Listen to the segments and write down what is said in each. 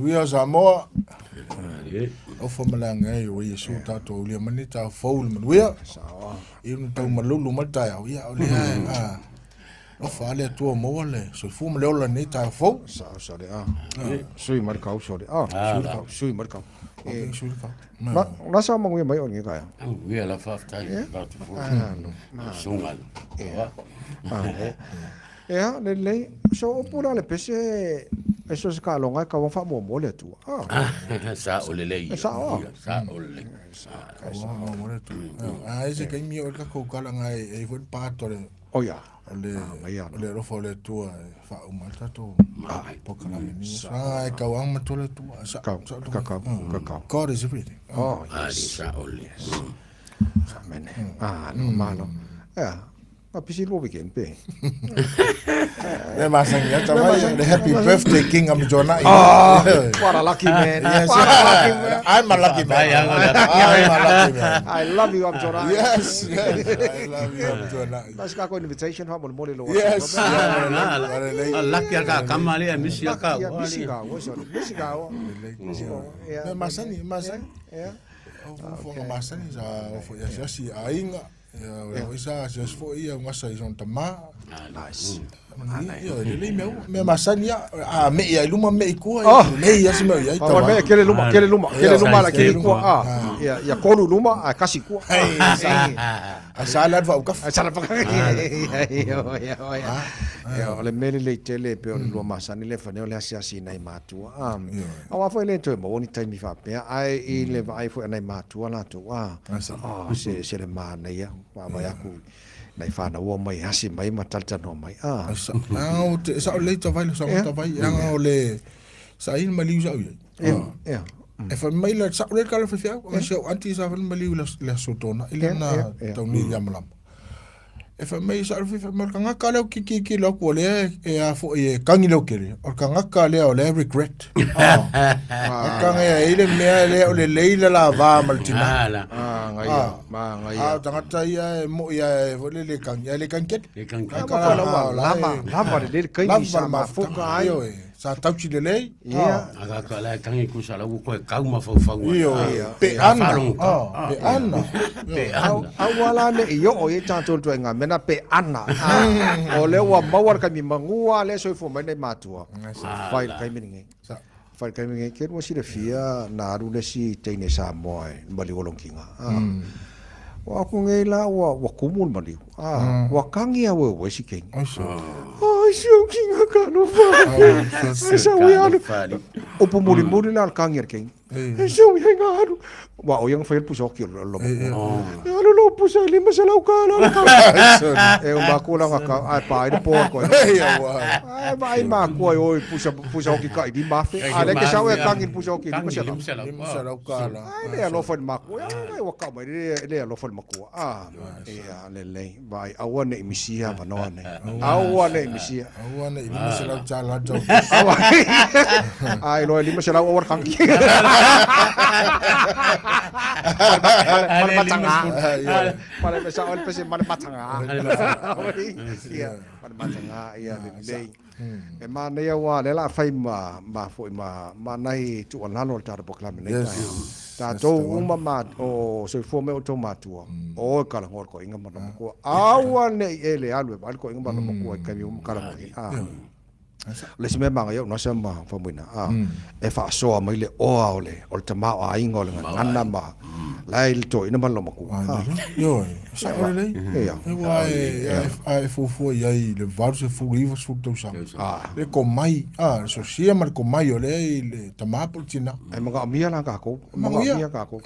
Manuia Samoa. Ofa malanga ai o Iesu tatou ulia mani ta fou le manuia. I na tau malulu ma le taeao, ia o lea ofa ale Atua maua le soifua ma le ola nei taeao fou. Sa sa le a. Sui mar kau so le a. Sui kau, sui mar kau. E sui kau. Ma na sa manguia mai o ni ka. Ia la faafetai tatou fou. Sunga. Ia, lelei. So upu la le pese e so se kalonga ka wa fa mo mo le atua. Sa o lelei. Sa o. Sa o lelei. Sa o mo le tu. A ese kai mi o ka ko kala ngai e fo pa to le. O ia. Le le alofa o le Atua e faauma ai tatou polokalame ni. Sa e kauaga ma tole Atua. Sa Kau, ka kau, ka kau. God is everything. Oh, yes. Sa o lelei. Sa mene. Ah, no malo. Ia. Ma pisi lua weekend pe. Le masangi ata mai le happy birthday King Amjonai. Oh, what a lucky man. Yes. What a lucky man. I'm a lucky man. I'm a lucky man. I love you, Amjonai. Yes, yes. I love you, Amjonai. Mas ka ko invitation fa mo mo le lo. Yes. Lucky ka kama le misi ka. Misi ka, wo so. Misi ka. Misi ka. Me masani, masani. Yeah. O fo masani sa o fo ya si ainga. Ia o isa se fo ia ngasa i son tama. Nice. Ia le me me masani a me ia luma me ikua le ia se me ia tama. Me kele luma, kele luma, kele luma la kele kua a. Ia ia kolu luma a kasi kua. A sala va ka. A sala va. Ia ia ia. Ia o le mele le tele pe o le lua masani le fane o le asiasi nai matua. A wa foi le toe mo ni taimi fa pe ai i le vai foi nai matua la tu a. Se se le mana ia wa vai aku. Nai whānau o mai hasi mai ma taltanoa mai. Ah, o te sa o le tawai le sa o tawai anga o le sa ina maliu sa o iai. Ia. E wha mai la sa o le kala whawhiau, o se o anti sa wha maliu le sotona, i le na tauni ia malama. E wha mai sa o le whawhiau, ma kangaka leo ki ki lau kua lea e a fo e kangi leo kere, o kangaka lea o le regret. Kanga ia ile mea lea o le leila la vā ma le tina. Ngaia, ma ngaia. A tangata ia e mo ia e fo le kangi, le kangi kete. Le kangi. Lama, lama le kangi sa mafuka ai. Sa tauchi le lei. Ia. Aga ka la kangi kusa la ko e kau ma faufau. Io, pe ana. Pe ana. Pe ana. Awala ne io o e tatou tu nga mena pe ana. O le ua maua ka mi mangua le soifua mai nei matua. Fai kai mi ngi. Fai kai mi ngi ke mo silafia na alu le si teine Samoa e maliu o longinga. Wa ku ngai la wa wa kumu le maliu. Wa kangi a we si kengi. Ai si o kinga ka no fa. Sa we alu. O pu muri muri la kangi kengi. E se o ia alu. Wa o yang fail puso ki lo. Alu lo puso le masala ka la ka. E o makula ka ai pa ai po ko. Ai vai ma ko oi pusa pusa ki ka i mafe. Ale ke sa o kangi puso ki masala. Masala ka la. Ai le alo fa makua. Ai wa ka mai le alo fa makua. Ah ia le le vai aua ne misia va no ne. Aua ne misia. Aua ne masala cha la jo. Ai lo le masala o kangi. Male matanga. Male mesa o pese male matanga. Ia male matanga ia le. E mana ia wa le la fai ma ma foi ma ma nai tu alalo le tara poklame nei. Tatou uma ma o soifua me o tou matua. O kala ngor ko inga mana ko. Aua nei ele alu e ko inga mana ko e kai um kala ngor. Le se me manga yo no se ma fa muina a e fa soa mai le oa o le o le tamao a inga o le ngana ma la il to ina malo maku yo sa o le e wa e fo fo ia i le varu se fu ivo su to sa le ko mai a so sia mar ko mai o le le tamapo tina e manga mia la ka ko manga mia ka ko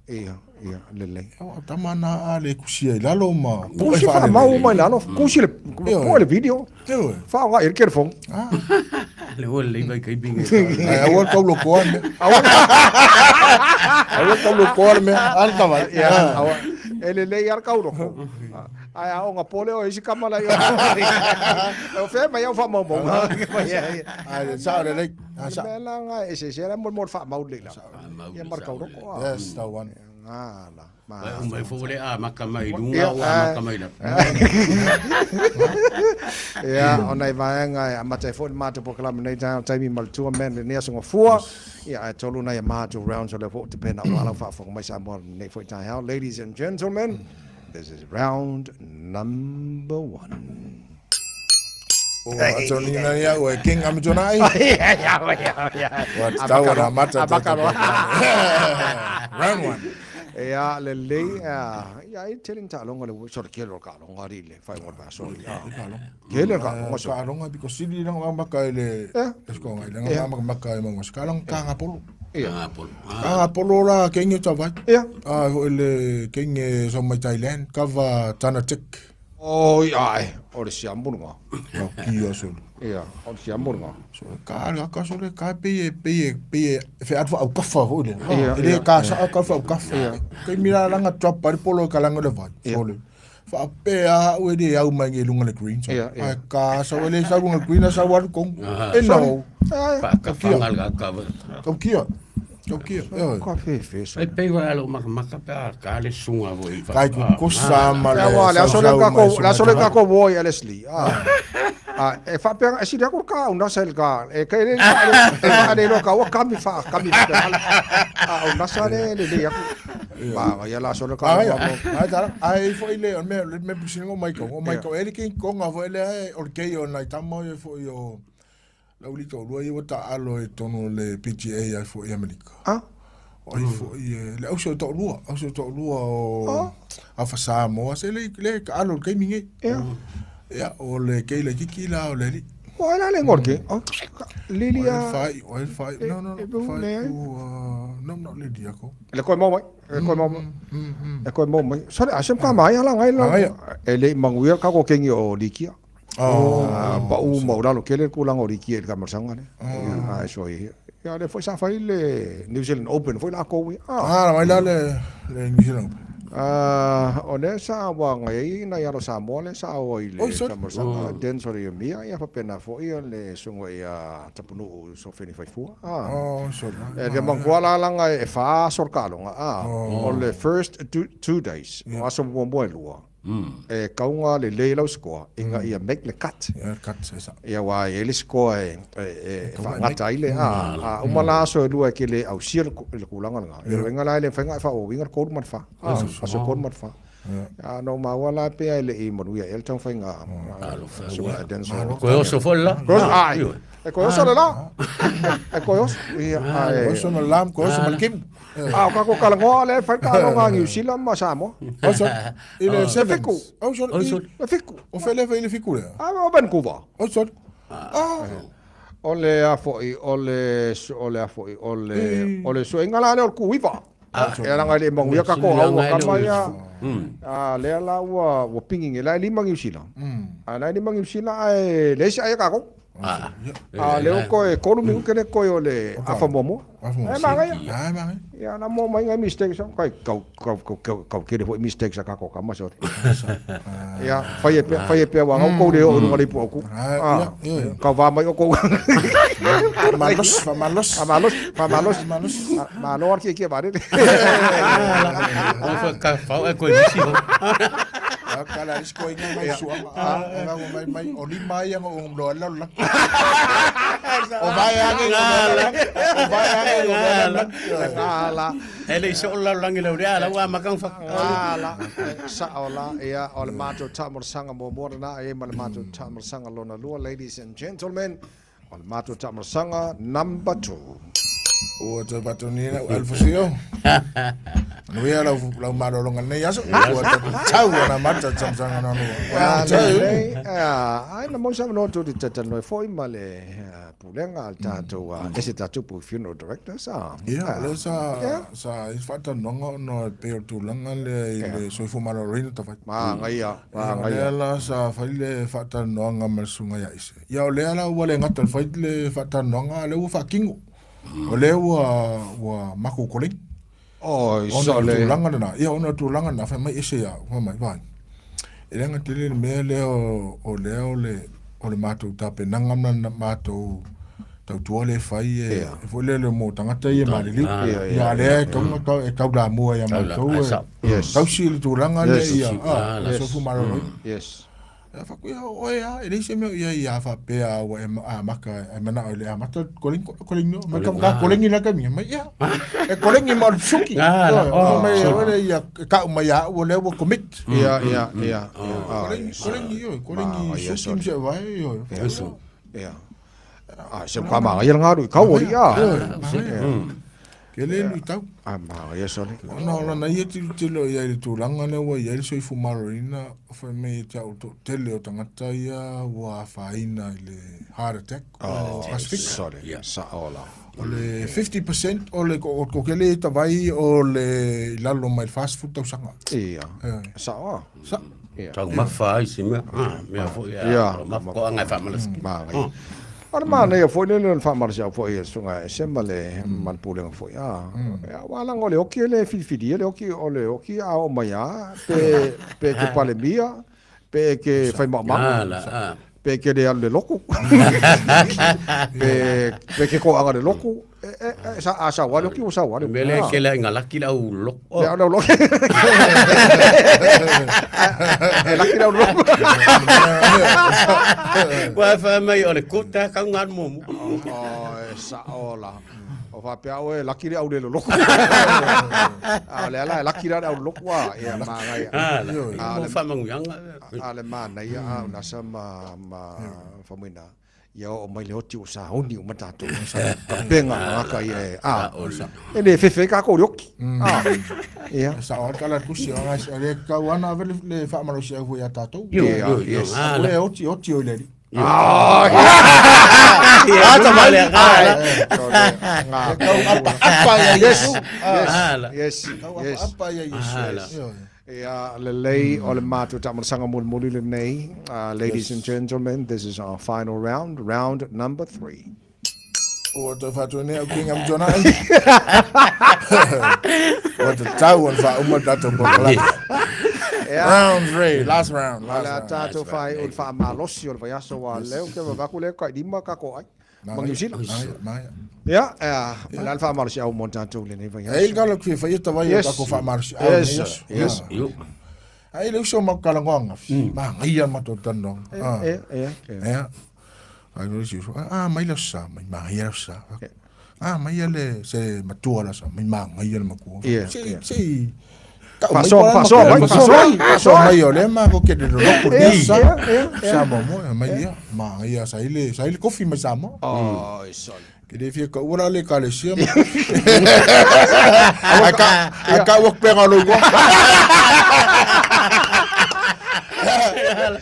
ia ia le le o tamana a le kusia i lalo ma po e fa mau mai lalo kusi le po le video fa ga el telefon le o le vai kai binga e o ka lo ko me o ka lo ko me alta va ia ele le ia ka lo ko ai a onga pole o isi kamala ia o fe mai o fa mau mau ai sa le le sa la nga ese se era mo fa mau le la ia marka ro ko yes that one. Ala ma mai fo le a maka mai lunga o a maka mai la. Ia ona i vaega a mata fo ma te program nei ta taimi maltua men le nia songa fua. Ia ai tolu nei ma to rounds o le fo te pena wala fa fo mai sa mo nei fo ta hao. Ladies and gentlemen, this is round number 1. O Antonina ia o King Amitonai. Ya ya ya. Wa tau na mata. Round 1. Ia le le ia i telling ta longa le so le kelo ka longa ri le fai mo ba so. Kelo ka longa so. Ka longa because sili longa maka le esko ngai longa maka mo ska longa ka ngapolo. Ia. Ka ngapolo la kengi tawai. Ia. Ah le kengi so mai Thailand cover Tanatik. Oh ai o le siamurunga. No kia so. Ia, o le siamurunga. So ka ka so le ka pe pe pe fe atwa au kafa ho le. Le ka sa ka fa au kafa. Ke mira langa drop pa polo ka langa le vai. So le. Fa pe a o le au mai lunga le green. Ai ka sa le sa lunga green sa wa kong. E no. Fa ka fa ngal ka. Ka kia. Ka kia. Ka fe fe so. Ai pe wa lo maka maka pe a ka le sunga vo i fa. Kai ku sa ma le. La so le ka ko la so le ka ko voi Leslie. Ah e fa pe si le ko ka una sel ka e ke le le lo ka wa kami fa kami a una sa le le ya ba ya la so le ka ai ta ai fo ile me pusingo mai ko mai ko ele ke ko nga fo ele o ke yo na tamo yo fo yo la ulito lua i wata alo e tono le PGA ai fo i Amerika. Ah? O ai fo i le auso to lua o afa Samoa se le le ka alo ke minge. Ia. Ia o le ke le kiki la o le li. O ala le ngorke. O Lilia. Fai o fai no no fai no no Lilia ko. Le ko mo mai. Le ko mo. Le ko mo mai. So le asem ka mai ala ngai la. E le manguia ka ko kengi o Likia. Oh, pa u mauralo kele ku langa ori ki ka marsanga ne. Ah, so i. Ya le foi sa fai le New Zealand Open foi la ko wi. Ah, mai la le New Zealand Open. Ah, o le sa wa ngai na ya lo Samoa le sa o i le marsanga den so le mia ya fa pena fo i le songo ia tapunu so feni fai fu. Ah. Oh, so. E le mangua la langa e fa so ka longa. Ah, o le first 2 days. O aso mo mo lua. E kaunga le le lau score inga ia make le cut. Ia cut sa. Ia wa e le score e whangata ile a umala so e lua ke le au sia le kulanga nga. E wenga la le whainga fa o winga koru marfa. Aso koru marfa. A no maua la pe le i manuia el tau whainga. So a denso. Koe oso fola. Ai. E koe oso le la. E koe oso. Ia ai. Oso no lam koe oso malkim. Ah, o kako kalangoa le whaika alonga New Zealand ma Samoa. Oso, i le Sevens. Oso, i le Fiku. O whele i le Fiku lea? Ah, o Vancouver. Oso. Ah. O le afoi, o le, o le afoi, o le, o le suenga la le o le kuiva. E alanga le manguia kako au kama ia. Ah, lea la ua pingi la lima New Zealand. Ah, la lima New Zealand ai le isi ai kako. Ah, leo koe koru mingu kene koe o le afa momo. E mangai. Ah, mangai. Ia na mo mai ngai mistakes kai kau kau kau kau kere foi mistakes kako kama so. Ia fai e pe wa ngau ko le o ngai pu ku. Ah, kau va mai o ko. Malos, malos. Malos, malos, malos. Malo ar ki ki bare. O fa ka fa e ko isi. Kala isko inga mai suanga ah mai mai oli mai ang o lo la la o vai ange o vai ange o la la ele iso la langi le la wa makang fa la sa ola ia o le mato tamor sanga mo mo na e ma le mato tamor sanga lona lua. Ladies and gentlemen, o le mato tamor sanga number 2. O te patonina alfosio. Nuia lau lau malolonga nei aso. O te tau na mata tamsanga na nua. Ai na mo sa no to te tano foi ma le pulenga al tato ese tato pu funeral director sa. Ia le sa sa i fata nonga no pe o tulanga le le soifo malolonga ta fa. Ma ngaia, ma ngaia. La sa fa le fata nonga masunga ya ise. Ia o le ala ua le ngata fa le fata nonga le ua fa kingo. O le ua ua mako koleng. Oh, so le tulanga na. Ia ona tulanga na fa mai ese ya, fa mai vai. E langa tele me le o le o le o le matou tape nanga na matou Tautua le fai e foi le le mo tangata ia maliliu. Ia le tonga e tau la mua ia matou. Tausi le tulaga le ia. Sofu malolo. Yes. Fa ku ia o ia e le se mea ia ia fa pe a wa e a maka e mana o le a mata koling koling no ma ka koling ina ka mi ma ia e koling ma suki ma ia o le ia ka ma ia o le o commit ia ia ia koling koling yo koling suki mi se vai yo ia a se ka ma ia ngaru ka o ia ke le lui tau a ma ia sole no no na ia tilo ia le tulaga le ua ia le soifua maloloina fa me te au to tele o tagata ia ua afaina i le heart attack o Pacific sole sa ola o le 50% o le kokele tavai o le lalo mai fast food tausaga ia sa oa sa tau mafa ai se mea mea foi ia mafa ko anga fa malasi ma o le mana ia foi le le faamalasiau foi e suga e se ma le malepulega foi a ua laga o le oki e le filifilia le oki o le oki a oo mai a pe pe ke palemia pe ke faimaʻamaʻa pe ke le alu le loku pe pe ke koʻaga le loku sa a sa wale oki o sa wale me le ke le ngalaki le au loku le au loku e laki le au loku ua fa mai o le kota ka ngan mo o sa ola o fa pe au e laki le au le loku a le ala laki le au loku a ia ma ngai a le fa mangu a le ma nei a na sa ma fa muina ia o mai le oti o sa honi o matato ka penga ka ia a e le fefe ka ko yoki a ia sa o kala kusi o le ka wana le fa malosi au ia tatou yes le oti oti o le ah ta male apa ia yes yes yes apa ia yes ia lelei o le mātou taʻamalosanga mulimuli lenei. Ladies and gentlemen, this is our final round, round number 3. Ua toe faatuanea au kinga mtonai. Ua tatau ona faauma tatou pokalaka. Round 3, last round. O le a tatou faaiʻu le faamalosi o le vaiaso ua leo ke vavaku lea kailima kako ai. Mangiusila. Ia, o le a le faamalosi au mo tatou lenei vaiaso. E kala ku fa ia tawai o ko faamalosi au. Yes. Yes. Ai le uso ma kala ngonga. Ma ngai ma to tando. E. Ai no si a mai le sa, mai ma ia sa. A mai le se matua la sa, mai ma ngai le maku. Si si. Paso paso paso mai o le ma ko ke le lo ko ni sa. Sa mo mo mai ia ma ia sa ile kofi mai sa mo. Oh, sorry. Ke le fia ka ura le ka le sia. A ka wak penga lo go.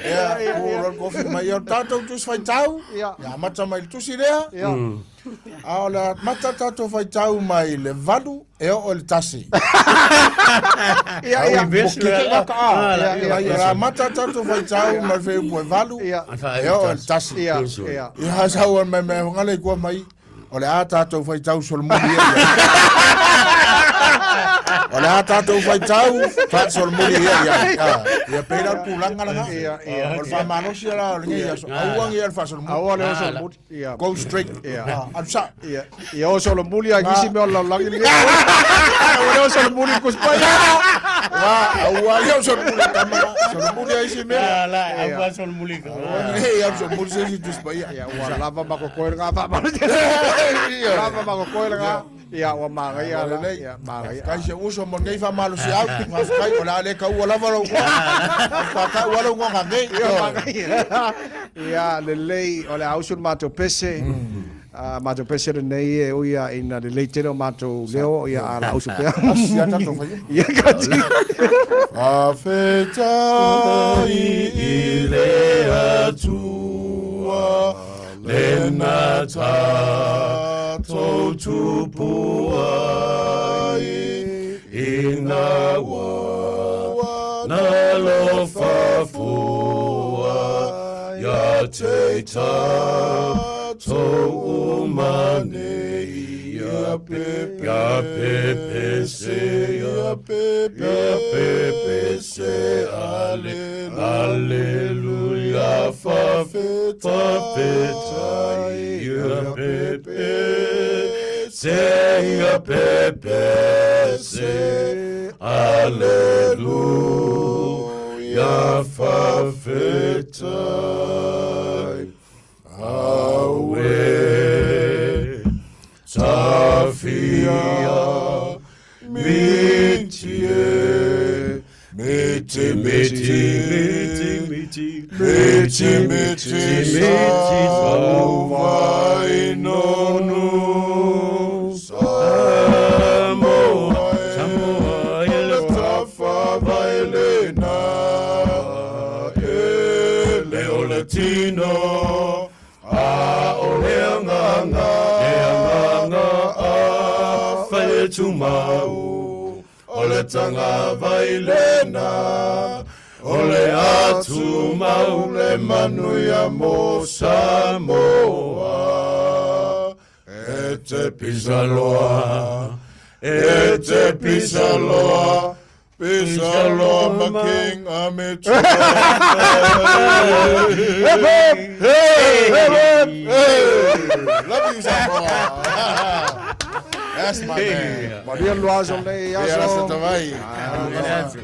Ya, o kofi mai o tatou tus faitau. Ya mata mai tusi lea. A o le mata tatou faitau mai le 8 e o le 1. Ia ia. Ia mata tatou faitau mai fe po 8 e o le 1. Ia ia. Ia sa o me me ngale ko mai o le a tatou faitau solomoni. O le a tatou faitau fa solomoni ia ia. Ia peira pulanga la. Ia ia. O le faamalosi la o le ia so auang ia le faasolomuli. Aua le solomuli. Ia. Go straight. Ia. Alsa. Ia. Ia o solomuli ai kisi me o lalagi le. O le solomuli kuspai. Wa aua ia solomuli tama. Solomuli ai si me. La aua solomuli ka. Ia solomuli se si tuspai. Ia ua lava makokoe nga faamalosi. Lava makokoe nga. Ia ua magaia la. Ia magaia. Kai se uso mo nei faamalosi au. Kai o la le ka ua lava lo. Ka ka ua lo ngonga nei. Ia magaia. Ia lelei o le ausu matou pese. Matou pese lenei e ui ia ina lelei tele o matou leo ia a la ausu pea. Asia tatou fai. Ia kati. Afetai i le Atua lena tatou tupu ai ina ua nalofa fua ia te tatou uma nei. Ia pe ia pe pe se ia pe ia pe pe se ale Alleluia fa fe ta fe ta ia pe pe se ia pe pe se Alleluia fa fe ta Awe Tafia Mitie Miti miti miti miti miti miti miti Sauvai nonu Samoa Samoa ele tafa vailena ele o le tino a o le anganga le anganga a fale tumau o le tanga vailena o le atu mau le manuia mo Samoa e te pisaloa e te pisaloa pisaloa ma king ame Hip hip hey hip hip hey love you Samoa. That's my man. Maria Luazo le Ia aso. se tavai. Grazie.